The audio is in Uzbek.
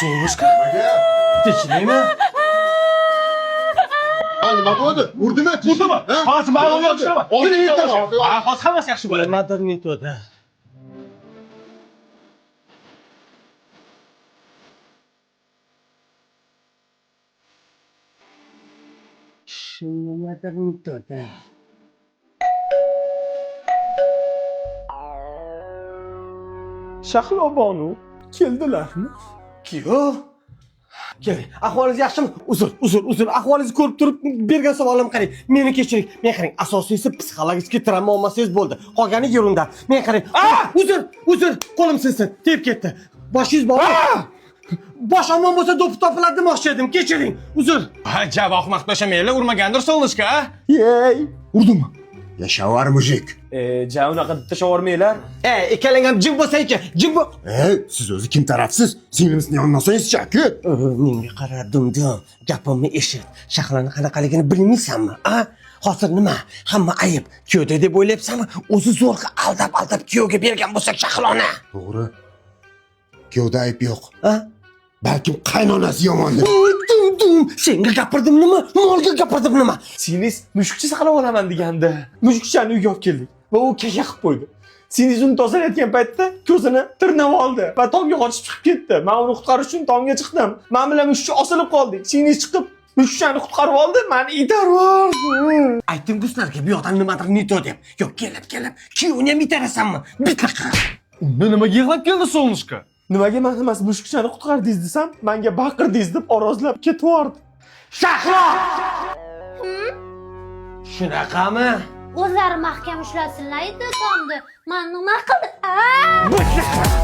Солнышко? Tinchlikmi? Ha, nima bo'ldi? Urdimi? Urdimi? Hozir man uni yoqishiraman. Oldin ertaman. Ha, hozir hammasi yaxshi bo'ladi. Nimadir не то da. Nimadir не то da. Shahlo bonu keldilarmi? Kuyov. Keling, ahvolingiz yaxshimi? Uzr, uzr, uzr. Ahvolingizni ko'rib turib bergan savolim qarang. Meni kechiring. Men qarang, asosiysi psixologik travma olmasangiz bo'ldi. Qolgani yerunda. Men qarang. Uzr, uzr, qo'lim sinsin. Tep ketdi. Boshingiz bormi? Bosh omon bo'lsa do'ppi topiladi demoqchi edim. Kechiring. Uzr. Ha, javob ahmoq tashamaylar, urmagandir Солнышко, ha? Yey! Urdimi? Yashavar mujik. Ja unaqa deb tashavormanglar. Ey, ikkalang ham jim bo'lsang-chi. Jim bo'l. E, siz o'zi kim tarafsiz? Singlimizning yonidan olsangizchi, aka. Menga qara, dumdum. Gapimni eshit. Shahlani qanaqaligini bilmaysanmi, a? Hozir nima? Hamma ayib. Kuyovda deb o'ylayapsanmi? O'zi zo'rg'a aldab-aldab kuyovga bergan bo'lsak Shahloni. To'g'ri. Kuyovda ayb yo'q. A? Balkim qaynonasi yomondir. Oy, dum-dum. Senga gapirdim nima? Molga gapirdim nima? Singlingiz mushukcha saqlab olaman degandi. Mushukchani uyga olib keldik va u kaka qilib qo'ydi. Singlingiz uni tozalayotgan paytda ko'zini tirnab oldi va tomga qochib chiqib ketdi. Men uni qutqarish uchun tomga chiqdim. Men bilan mushukcha osilib qoldik. Singlingiz chiqib mushukchani qutqarib oldi, meni itarib yubordi. Aytdim-ku sizlarga bu yoqdan nimadir не то deb. Yo'q, kelib, kelib, kuyovni ham itarasanmi? Bitliqa. Unda nimaga yig'lab keldi Солнышко? Nimaga men emas mushukchani qutqardingiz desam, menga baqirdingiz deb orozlab ketib yubordi. Shahlo! Shunaqami? O'zlari mahkam ushlasinlar edi tomni. Man nima qildim? Bitliqa.